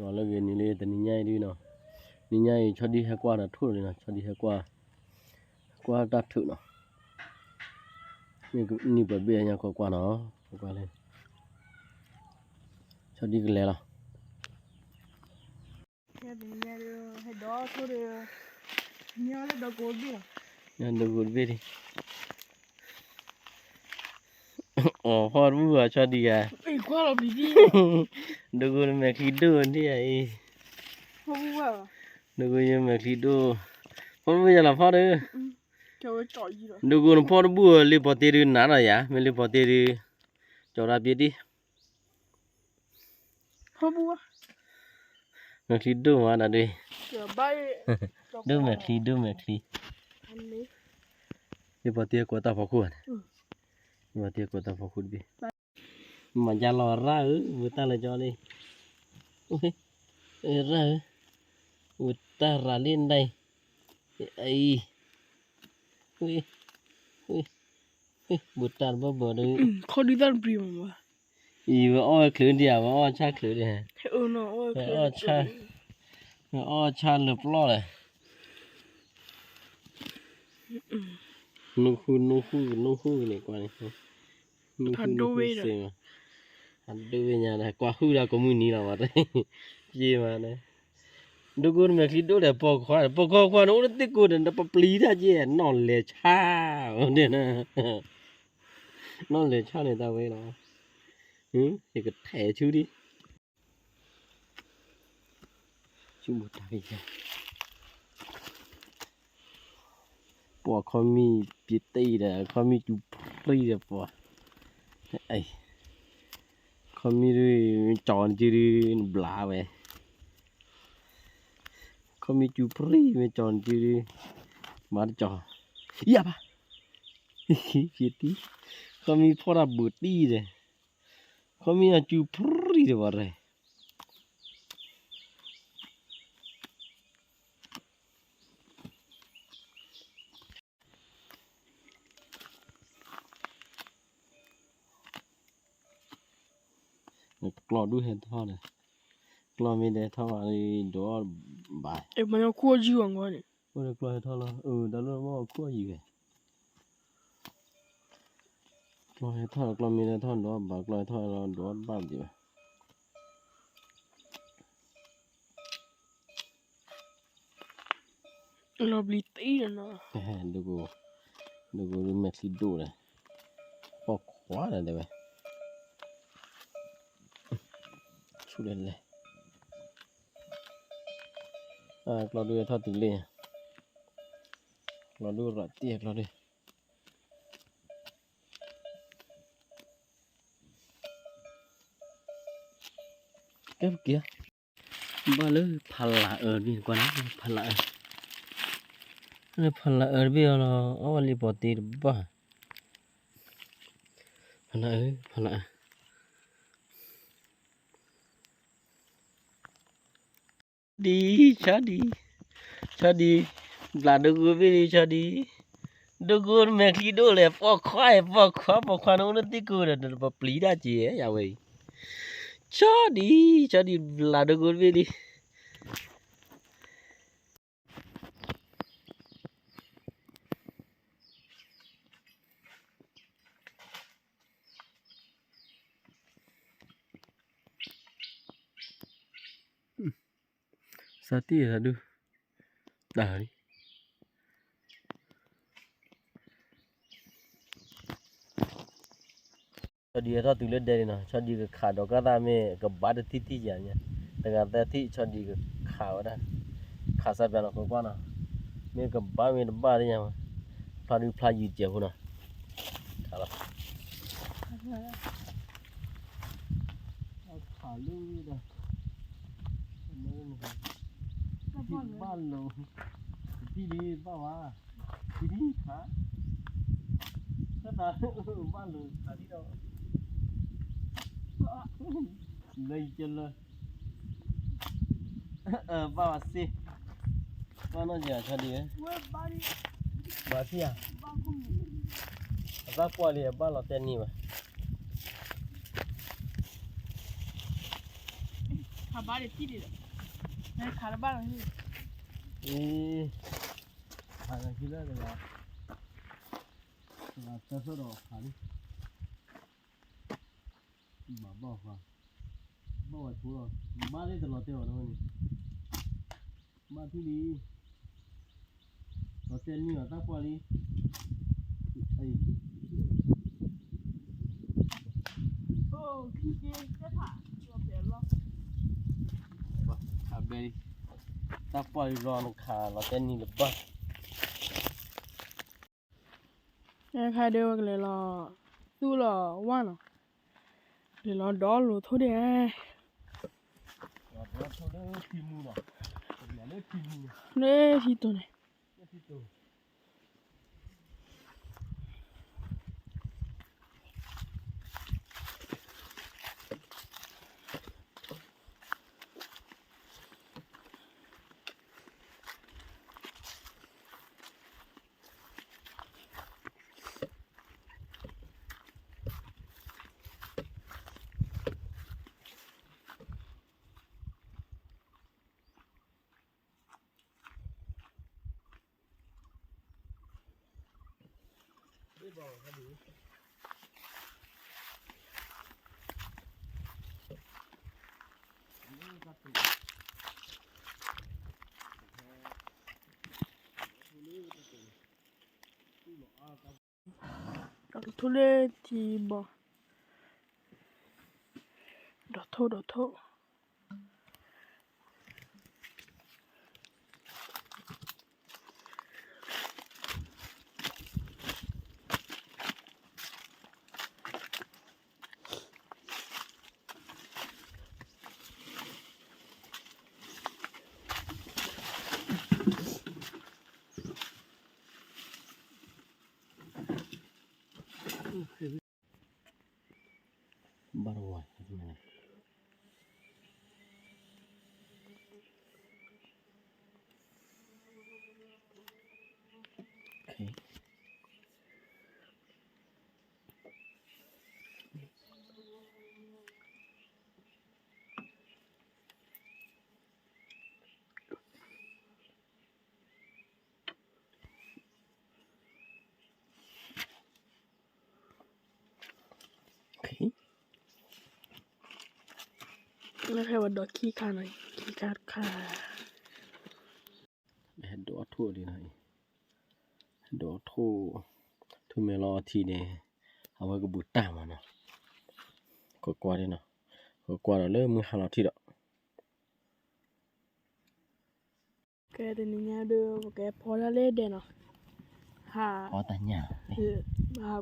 လၢဂ့ၤန့ၣ်လၢတနံၤညါအံၤဒ်နီၤ, နံၤညါအံၤ ဆီဒံဟဲကွၢ်ဒီးထိၣ်န့ၣ်နီၤ, ဆီဒံဟဲကွၢ်, ကွၢ်တၢ်ထုးနီၤ, နံၣ်ပှဲၤဘ့ၣ်ညါကွၢ်ကွၢ်နီၤ, ကွၢ်ကွၢ်လၢ ဆီဒံကလဲၤလီၤ. ဒီးကိးတဘ့ၣ်ဒံး, ဒိကိးမဲာ်ချံဒိၣ်န့ၣ်အံၤ, ဒိကိးယမဲာ်ချံဒိၣ်, ဖီတဘူၣ်ယၤလီၤဖီဒီး, ဒိကိးနဖီတဘူၣ်လံပီၤတ့ဒုးနးဒီးယၤ, မ့ၢ်လံပီၤတ့ဒုး, ကၠီၤတၢ်ပျ့ၤတံၢ် မဲာ်ချံဒိၣ်မးဒီးဒုး, ဒိၣ်မဲာ်ချံ ဒိၣ်မဲာ်ချံ, လံပီၤတ့ကိးတၢ်ဖီခိၣ်န့ၣ်, လံပီၤတ့ကိးတၢ်ဖီခိၣ်တဘ့ၣ်, မၤယါလီၤရၣ်ဧၢ, ဝံတၢ်လၢကၠီလံ, ရၣ်ဧၢ, ဝံတၢ်ရၤလံဒၣ်အံၤ, အံၤ, ဝံ, ဝံ, ဝံတၢ်တဘၣ်ဘၣ်ဒီး, ခီဒုးတၢ်တပျံၤမးဘၣ်, အံၤဝဲအီၣ်ဝဲချုးဒံးဧါ, ဝဲအီၣ်ဆၣ်ချုးဒံး, ဝဲအီၣ်ဆၣ်လၢပျီၢ်လဲၣ်, နူၢ်ဃု နူၢ်ဃု နူၢ်ဃုန့ၣ်ကွၢ်န့ၣ်, နူၢ်ဃု နူၢ်ဃုစ့မး, အဒိၣ်ဝဲညါဒီး ကွၢ်ဃုဒီးကိးမုၢ်နံၤလီၤဘၣ်, ပျ့ၤမးဒီး, ဒိကိးမဲာ်ချံဒိၣ်ဒီး ပိာ်ခွါဒီး ပိာ်ခွါခွါန့ၣ် အိၣ်တသ့ကိးဒီး ပပျံၤတၢ်က့ၤ နီၢ်လဲၤဆၣ်, နီၢ်လဲၤဆၣ်န့ၣ်တၢ်ဝဲလီၤ, ယကထဲးဆူဒံး ဆူမတၤကယၤ, ပှၤခီမံပျ့ၤတံၢ်ဒီး ခီမံစူၤပြံၢ်ဒီးပှၤ, ခီမံဒုး ကၠီၤနက့ဒုး နဘျးဝဲ, ခီမံစူၤပြံၢ် မ့ၢ်ကၠီၤနက့ဒုး ဘၣ်တကၠီၤ, ယၤဘၣ်, ပျ့ၤတံၢ်, ခီမံဖီၣ်တၢ်ဘုးတံၢ်ဒီး ခီမံအစူၤပြံၢ်ဒီးပှၤရဲၣ် ကျီၢ်ဒုးဟဲထီၣ်ဒီး, ကျီၢ်မ့ၢ်တဟဲထီၣ်ဘၣ်ဒီး ဒိးဘၣ်, အိၣ်ဒီးကျီၢ်ဟဲထီၣ်လီၤ, တၢ်လၢမ့ၢ်ခိၣ်ယံၤဝဲ, ကျီၢ်ဟဲထီၣ်လီၤ ကျီၢ်မ့ၢ်တဟဲထီၣ်ဒိးဘၣ်, ကျီၢ်ဟဲထီၣ်လီၤဒိးဘၣ်ဒံးဘၣ် လီၤဘျံးတံၢ်ဒီးနီၤ, ဒိကိး, ဒိကိးဒုးမဲာ်ချံဒိၣ်ဒီး, ပိာ်ခွါဒီးတဲဝဲ, ဆူလဲၣ်လဲၣ်, ကျီၢ်ဒုးဟဲထီၣ်တုၤလံ, ကျီၢ်ဒုးရၤတံၢ်ကျီၢ်ဒုး ကဲပက့ၤ, ဘၣ်လၢဖးလးအၢတဘ့ၣ်ကွၢ်န့ၣ်, ဖးလးအၢ, လၢဖးလးအၢတဘ့ၣ်အီၤလီၤ, အီၣ်ဝဲလံပီၤတ့တဘၣ်, ဖးလးအၢ, ဖးလးအၢ ဒံ, ဆီဒံ, ဆီဒံ, ဘျးဒိကိဘ့ၣ်လံ ဆီဒံ, ဒိကိမဲာ်ချံဒိၣ်လဲၣ် ပိာ်ခွါအံၤ ပိာ်ခွါ ပိာ်ခွါန့ၣ် အိၣ်လၢသ့ၣ်ကိးဒီး ပပျံၤတၢ်က့ၤ ယဝဲအံၤ, ဆီဒံ, ဆီဒံ ဘျးဒိကိတဘ့ၣ်လံ. စးတံၢ်သးဒု, တၢ်လံ. ဆီဒံဟဲထီၣ်တုၤလၢဒဲန့ၣ်နီၤ, ဆီဒံကခးဒီးကၢ်သၣ်မ့ၢ်ကဘၣ်တထံၣ်ထံၣ်ယၤညါ, တဂၤသၢထံၣ် ဆီဒံကခးဝဲဒၣ်, ခးစၢ်ပၠးနီၤ ကွၢ်ကွၢ်နီၤ, မ့ၢ်ကဘၣ်မ့ၢ်တဘၣ်တညါ, ဖျါဒုဖျါယံၤစဲးဖိနီၤ, ခးလီၤ. ခးလံဒီး, ဘၣ်လိာ်, တံၢ်လံဘၣ်ဝဲ, တံၢ်တံၢ်ခး, ဘၣ်လိာ်ခးလံဒီး, လၢယကလၢ, ဘၣ်ဝဲစ့, ဘၣ်နီၢ်ယၤဆီဒံဧၢ, ဘၣ်ထံၣ်ဧါ, အသၣ်ကွၢ်လံအဘၣ်လီၤတဲာ်န့ၢ်ဝဲ, ခးဘၣ် ခးတဘၣ်လီၤ, ခးလီၤခံလၢတဂၤ, တဂၤသၢဆိဒီးခးလံ, ဘၣ်ဘၣ်ဃး, ဘၣ်ဝဲဆိလီၤ, ဘၣ်လၢတလီၤတဲာ်အီၤတဝဲန့ၣ်, ဘၣ်ထံၣ်လံ, လီၤတဲာ်နံၣ်လီၤတၢ်ပှၢ်လံ, အဘဲလံ, တၢ်ပှၢ်လံလီၤနခးလီၤတဲာ်နံၣ်လၢဘၣ် ခါဒုးဝဲကလဲၤလီၤ, သူၣ်လီၤဝါနီၤ, လဲၤလီၤဒီးလိာ်ထိၣ်ဒဲး, လၢထံတိၤန့ၣ်, ဒီးထိၣ်လၢထံဘီ, ဒီးထိၣ်ဒီးထိၣ် ဘၣ်တဝါ, လၢဟဲဝဲဒီးခံခါနီၤ, ခံခါတခါ, ဟဲဒိးထိၣ်ဒ်နီၤ, ဟဲဒိးထိၣ်, ထိၣ်မဲာ်လီၤထံန့ၣ်, အဝဲကဘူးတၢ်မးနီၤ, ကကွၢ်ဒ်နီၤ, ကကွၢ်ဒီးလၢမုၢ်ဟါလီၤထံဒီး ကဲတနံၤညါဒီး ပကဖီတၢ်လၢဒဲးနီၤ, ဟး, ဟးကွၢ်တၢ်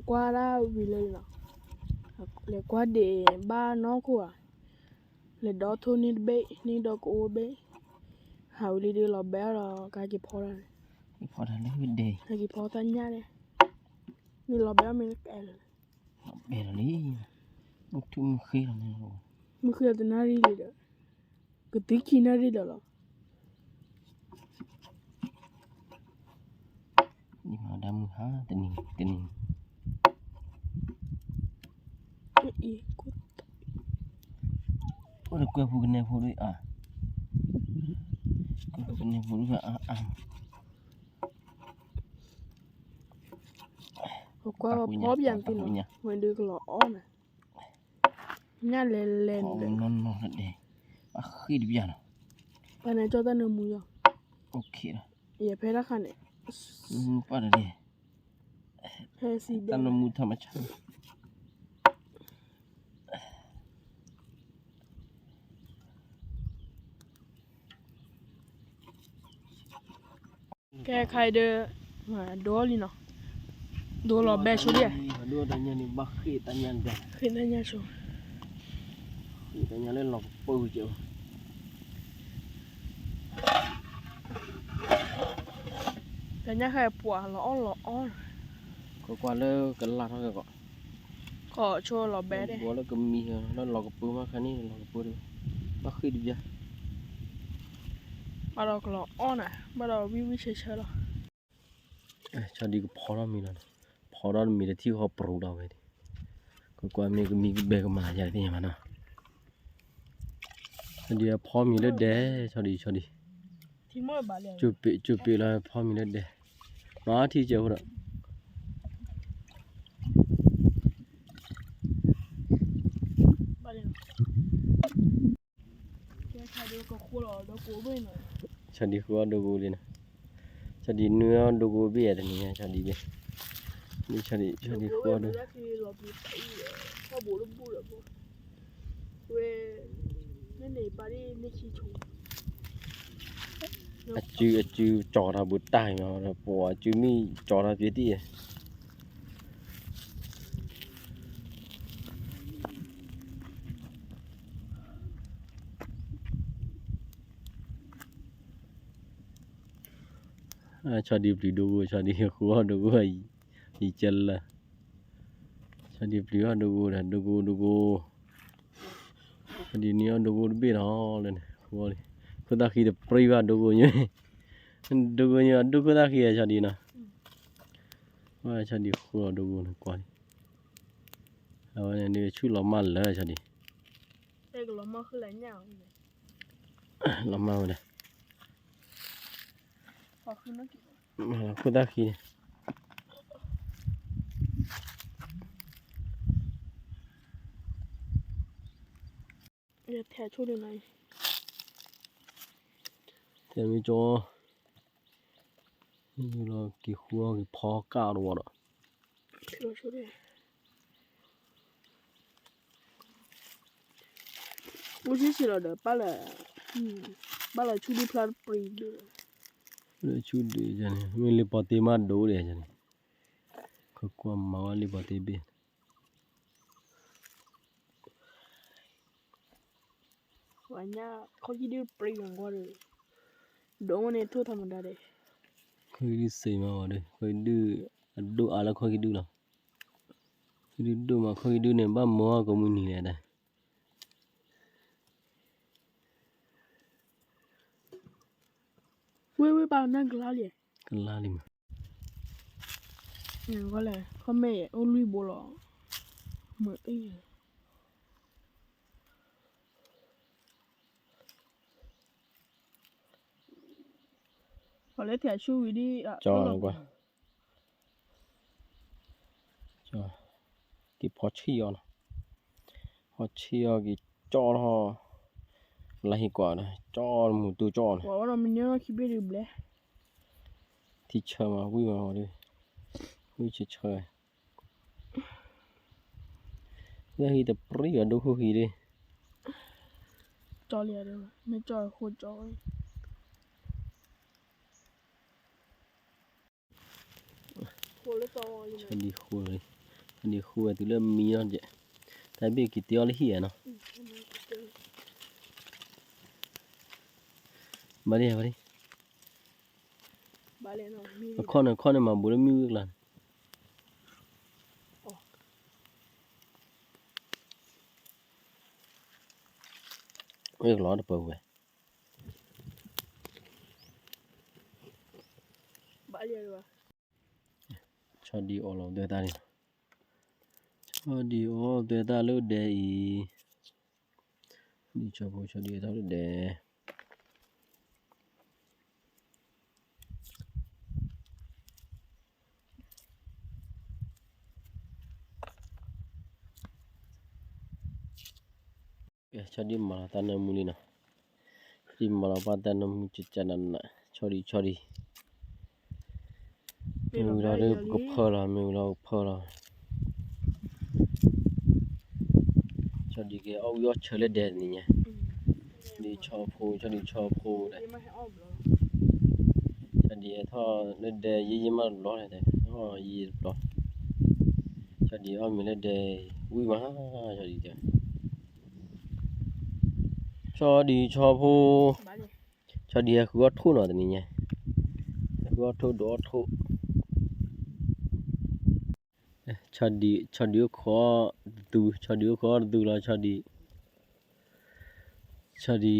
ဝံၤလၢနီၤ, လဲၤကွၢ်ဒံးဘၣ်နီၢ်ခိၣ်ဧါ, လဲၤဒီးထိၣ်န့ၢ်တဘ့ၣ် န့ၢ်ဒီးကအိၣ်ဘ့ၣ်, ဟးဝံၤလံဒီးလီၤဘဲအီၤဒီး ကက့ၤဖီတၢ်န့ၣ်, ကဖီတၢ်လၢဒဲး, ကဖီတၢ်ညၣ်န့ၣ်, န့ၣ်လီၤဘဲအီၤမ့ၢ်လၢကအဲၣ်လီၤ, လီၤဘဲလီၤလံ, မုၢ်ထူၣ်မုၢ်ဃ့လီၤန့ၣ်, မုၢ်ဃ့လီၤတနၣ်ရံၣ်လံဒီး ကတုၤခံနၣ်ရံၣ်လီၤလီၤ, ဒ်မၤဒၣ်မုၢ်ဟါတနံၤတနံၤ, အိၣ်ဒီးကွဲၢ်ဖိကနဲဖိဒ်အါ, ကွဲၢ်ဖိကနဲဖိဒ်အါအါ, ကွၢ်ဖီဘၣ်သ့ၣ်နီၤ, ဝဲဒုးကလီၤအီၣ်နၤ ညၣ်လဲၤလဲၤန့ၣ်ဒီး, အဃ့ၢ်တဘျၣ်နီၤ, ပှၤန့ၣ်ကၠီတၢ်နၢမူယီၤ, ယဖဲတၢ်ခါန့ၣ်, ဖဲစံးဒဲး, တၢ်နၢမူထီၣ်မဆါ, ကဲခါအံၤဒီး, ဒိလံနီၤ, ဒိလီၤဘဲဆိဒ်, ဒိတၢ်ညၣ်န့ၣ် ဘၣ်ဃ့ၢ်တၢ်ညၣ်န့ၣ်, ဃ့ၢ်တၢ်ညၣ်ဆိ, ဃ့ၢ်တၢ်ညၣ်လၢလီၤကပၢကဲ, တၢ်ညၣ်ဃဲပှၤလီၤအီၣ်လီၤအီၣ်, ကကွၢ်လၢကလၢ်ထီၣ်ကဲကီး ကီးဆိလီၤဘဲဒဲး, ဘီလၢကမံၤလၢလီၤကပၢမးခါန့ၣ် လီၤကပၢဒီး, ဘၣ်ဃ့ၢ်တဘျၣ်, ဘၣ်ဒီးကလီၤအီၣ်နၤ, ဘၣ်ဒီးဝံၣ်ဝံၣ်ဆၢဆၢလီၤ, ဆီဒံးကဖီထီၣ်မံၤလီၤ, ဖီထီၣ်မံၤတထံၣ်ဃီပရူးလီၤဝဲဒၣ်, ကကွၢ်မ့ၢ်ကမံၤကဘဲကမၤယၤသ့ၣ်ညါမးနီၤ. ဒ်အဖီမံၤလၢဒဲ, ဆီဒံၣ်ဆီဒံၣ်, ကၠူပ့းလီၤဖီမံၤလၢဒဲ, မၤထံကဲဖိဒီး ဆီဒံၣ်ဃုအီၣ်ဒိဂိၤလံနီၤ, ဆီဒံၣ်နွံအီၣ်ဒိဂိၤဘ့ၣ်တနံၤညါ, ဆီဒံၣ်ဘ့ၣ်, ဆီဒံၣ်ဃုအီၣ်ဒိ အစု အစုကၠီၤထီၣ်ဘူးတၢ်အံၤမး, ပှၤအစုမ့ၢ်ကၠီၤထီၣ်ပ့ၤတံၢ်, ဆီဒံၣ်ပျံၤဒိဂိၤ, ဆီဒံၣ်ဃုအီၣ်ဒိဂိၤ, ယကလၢာ်, ဆီဒံၣ်ပျံၤအီၣ်ဒိဂိၤဒီး ဒိဂိၤဒိဂိၤ, ဆီဒံၣ်နွံအီၣ်ဒိဂိၤတဘ့ၣ်လီၤလၢန့ၣ်, ဃုအီၣ်လံ, ခိၣ်သၣ်ဃံတပြံဘၣ်ဒိဂိၤညါ, ဒိဂိၤညါဒိခိၣ်သၣ်ဃံအဆီဒံၣ်နီၤ, ဆီဒံၣ်ဃုအီၣ်ဒိဂိၤန့ၣ်ကွၢ်လံ, အဝဲန့ၣ်ဆူၣ်လီၤမၢ်လၢဆီဒံၣ်, လီၤမၢ်ဝဲဒၣ် ခိၣ်သၣ်ဃံန့ၣ်, ထဲမ့ၢ်ကၠီ, လီၤက့ၤဃုအီၣ်က့ၤဖီကၣ်တဝီဒီး အိၣ်ဆံးဆံးလီၤဒီး ပၢ်လၢဆူဒုဖျါတပြံဒၣ်, လၢဆူဒုန့ၣ် မ့ၢ်လ့ပီၤတ့မးဒိၣ်ဒဲးန့ၣ်, ကကွၢ်မၤဝဲလ့ပီၤတ့ဘ့ၣ် ဝဲညါခီၣ်ခံဒုပြံဂီၤဒီး ဒိၣ်န့ၣ်ထိၣ်ထီၣ်မတၤဒဲး, ခီၣ်ခံဒုစ့မးဝဲဒီး ခီၣ်ခံဒု အဒိၣ်အါလၢခီၣ်ခံဒုလီၤ, ခံဒုဒိၣ်မး ခီၣ်ခံဒုန့ၣ် ဘၣ်မၤအီၤကိးမုၢ်နံၤလဲၣ်ဒၣ်, ဝ့ၢ်ဝ့ၢ်ပၢ်နၢ်ကလါလံ, ကလါလံမး, ခီၣ်မဲာ်အိၣ်လွံၢ်ဘိလီၤ, မ့ၢ် ပှၤလၢထံၣ်ဆူဝံၤဒ်, ကၠီလီၤကွၢ်, က့ၤဖီဆံၣ်အီၤနီၤ, ဖီဆံၣ်အီၤက့ၤကၠီထီၣ်, လၢဟံၣ်ကွၢ်ဒီး ကၠီမုၢ်တူၢ်ကၠီန့ၣ်, ပှၤဝဲဒီးမ့ၢ်န့ၢ်ခံဘ့ၣ်ဒုးဘျဲ, ထံဆၢမး ဝံၢ်မးဝဲဒီး, ဝံၢ်ဆၢဆၢ လၢဟံၣ်တပြံအဒိခိၣ်ဃံဒၣ်, ကၠီလံဧါ, မ့ၢ်ကၠီဃိကၠီ, ဆီဒံၣ်ဃိ, ဆီဒံၣ်ဃိဝဲတုၤလၢမံနီၤ, တၢ်ဘ့ၣ်က့ၤတ့အီၤလၢဟံၣ်ဧါနီၤ, ဘၣ်ဒ်ဘၣ်ဒ် အခီၣ်န့ၣ် အခီၣ်န့ၣ်မၤဘူးလၢမ့ၣ်အူအကျါန့ၣ်, အကလီတပၢၢ်ဝဲ, ဆီဒံၣ်အီၣ်လီၤဒၢတၢ်န့ၣ်, ဆီဒံၣ်အီၣ်ဒၢတၢ်လၢဒဲအံၤ, ဒ်ဆီဖိဆီဒံၣ်အီၣ်တၢ်လၢဒဲ ဆီဒံၣ်မၤလီၤတၢ်နၢမူလံနီၤ, ဆီဒံၣ်မၤလီၤဘၣ်တၢ်နၢမူကကနန, ဆီဒံၣ်ဆီဒံၣ်, မ့ၢ်ဝံၤလီၤလၢပကဖၢလီၤ, မ့ၢ်ဝံၤလီၤပကဖၢလီၤ, ဆီဒံၣ်က့ၤအီၣ်ဝံၣ်အီၣ်ဆၢလၢဒဲတနံၤညါ, ဒ်ဆီဖိ ဆီဒံၣ်ဆီဖိဒီး ဆီဒံၣ်ဟဲထီၣ်လၢဒဲယံာ်ယံာ်မးတဘျီလဲၣ်, ယံာ်တဘျီ, ဆီဒံၣ်အီၣ်မ့ၤလၢဒဲ, ဝံၣ်မး, ဆီဒံၣ်တဲ, ဆီဒံၣ်ဆီဖိ, ဆီဒံၣ်ဟဲဃုအီၣ်ထိၣ်နီၤတနံၤညါ, ဟဲဃုအီၣ်ထိၣ်ဒိးအီၣ်ထိၣ် ဆီဒံၣ်အိၣ်ခိးတသူ, ဆီဒံၣ်အိၣ်ခိးတသူလီၤ, ဆီဒံၣ်, ဆီဒံၣ်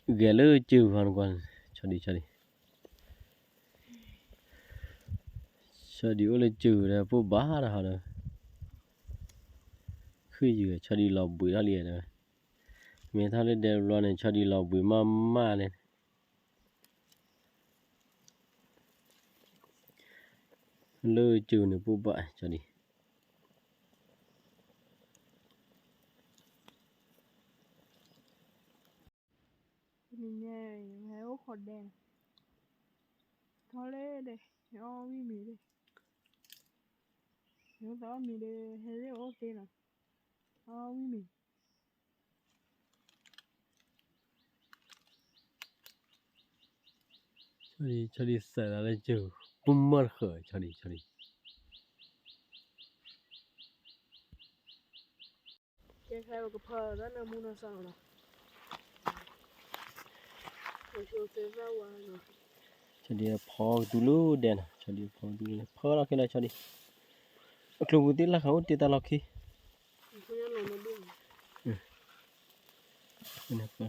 ဂဲၤလၢစၢၤဝဲနကွၢ်, ဆီဒံၣ်, ဆီဒံၣ်, ဆီဒံၣ်အိၣ်လၢစၢၤဒီး ပိၢ်ဘၣ်တဟီဒီး, ဃ့ယုာ် ဆီဒံၣ်လီၤဘှံးထီၣ်လံဒီး, မ့ၢ်ထီၣ်လၢဒဲတဘျီန့ၣ် ဆီဒံၣ်လီၤဘှံးမးမးန့ၣ်, လၢကၠူန့ၣ် ပူၣ်ဘၣ်ဆီဒံၣ်. နံၤညါ ဟဲအိၣ်ခိးဒဲ, ထီၣ်လၢဒဲ, ဟဲအီၣ်ဝံၣ်မ့ၤဒဲ, ဟဲသီအီၣ်မ့ၤဒီး ဟဲလၢအိၣ်သ့နီၤ, အီၣ်ဝံၣ်မ့ၤ. ဆီဒံၣ် ဆီဒံၣ်စဲးသးလၢကၠူ, ပူၣ်မၢတဃၢၤ ဆီဒံၣ် ဆီဒံၣ်. ကဲခဲကဖၢတၢ်နၢမူနီၢ်သီလီၤ. ဆီဒံၣ်ဖီကဒူလၢဒဲနီၤ, ဆီဒံၣ်ဖီကဒူလၢဒဲ ဖၢလီၤခဲလၢာ် ဆီဒံၣ်, အကျိၤပူၤသ့ၣ်လၢ်ခးအိၣ်တ့ၢ်တၢ်လီၢ်ခံ,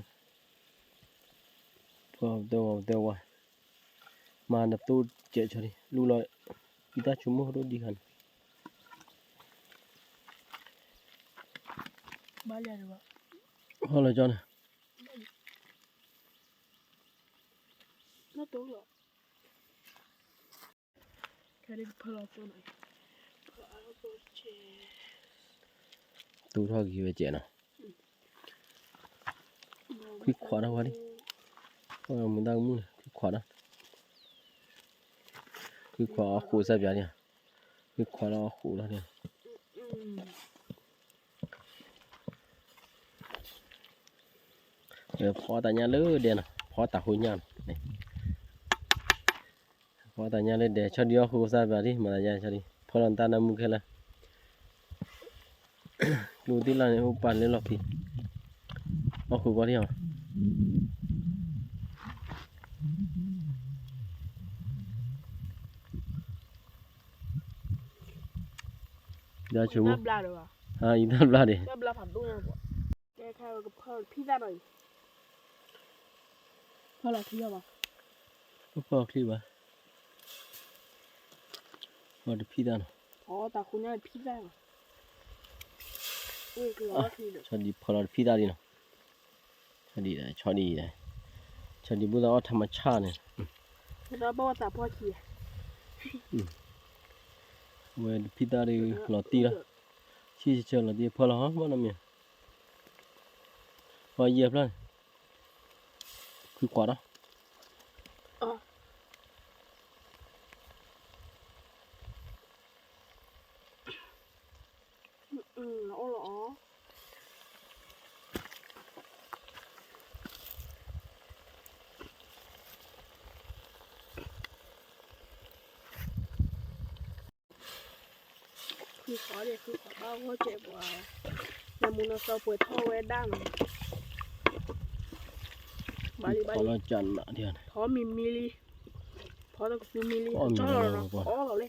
ဖၢတၢ်ဝဲတၢ်ဝဲ, မၤနသိၣ်ကဲး ဆီဒံၣ် လူလီၤ, အံၤတၢ်ဆိကမိၣ်ဒိၣ်ဒံးခါန့ၣ် ဟီၣ်လီၤကၠီန့ၣ်, တူၢ်ထီၣ်က့ၤဝဲကဲးနီၤ, ခွံခွးထီၣ်ဝဲလံ, မူဒါကမူၣ်န့ၣ် ခွံခွးထီၣ်, ခွံခွးအီၣ်ဃိးစၢ်ပၠးန့ၣ်, ခွံခွးလီၤအီၣ်ဃိးလီၤန့ၣ်. ဖီတၢ်ညၣ်လၢဒဲနီၤ, ဖီတၢ်ဟိညၣ်နီၤ, ဖီတၢ်ညၣ်လၢဒဲ ဆီဒံၣ်အီၣ်ဃုာ်စၢ်ပၠးဒံး မၤတၢ်ယါဆီဒံၣ် ဖီလီၤတၢ်နၢမူခဲလၢာ်, ကျိသ့ၣ်လၢ်န့ၣ် အိၣ်ပာ်လၢလီၢ်ခံ, အီၣ်ဃုာ်ကွၢ်ဒံးအီၤ ယဆိကမိၣ်, အံၤတၢ်ဘျါဒံး, ကဲခါကဖီဖံသၣ်နီၤအံၤ, ဖီလီၤခံဘၣ်, ဖီချံဘၣ်, ဖီတဖံသၣ်နီၤ, ဖီတၢ်ဃူညါတဖံသၣ်နီၤ, ဆီဒံၣ်ဖီလီၤတဖံသၣ်ဒံးနီၤ, ဆီဒံၣ်, ဆီဒံၣ်, ဆီဒံၣ်ဘူၣ်သးအီၣ်ထးမဆၣ်န့ၣ်, ဝဲတဖံသၣ်ဒံးလီၤတံၢ်လီၤ, ဆံၣ်ဆၢလီၤတံၢ်ဖီလီၤဟီမ့ၢ်နီၤမ့ၢ်, ဖီယဲၢ်ဖျၢၣ်န့ၣ်, ခွံခွးဒီး ခွံခွးဒံး ခွံခွးဘၣ်ဂီၢ်ကဲပှၤ, နၢမူနီၢ်သီပှဲၤထီၣ်ဝဲဒၣ်နီၤ, ဘၣ်လံဘၣ်လံ, ဖီမံၤမံၤလံ, ဖီတကသူမံၤလံ, ကၠီလီၤနီၤ, အီၣ်လီၤလံ,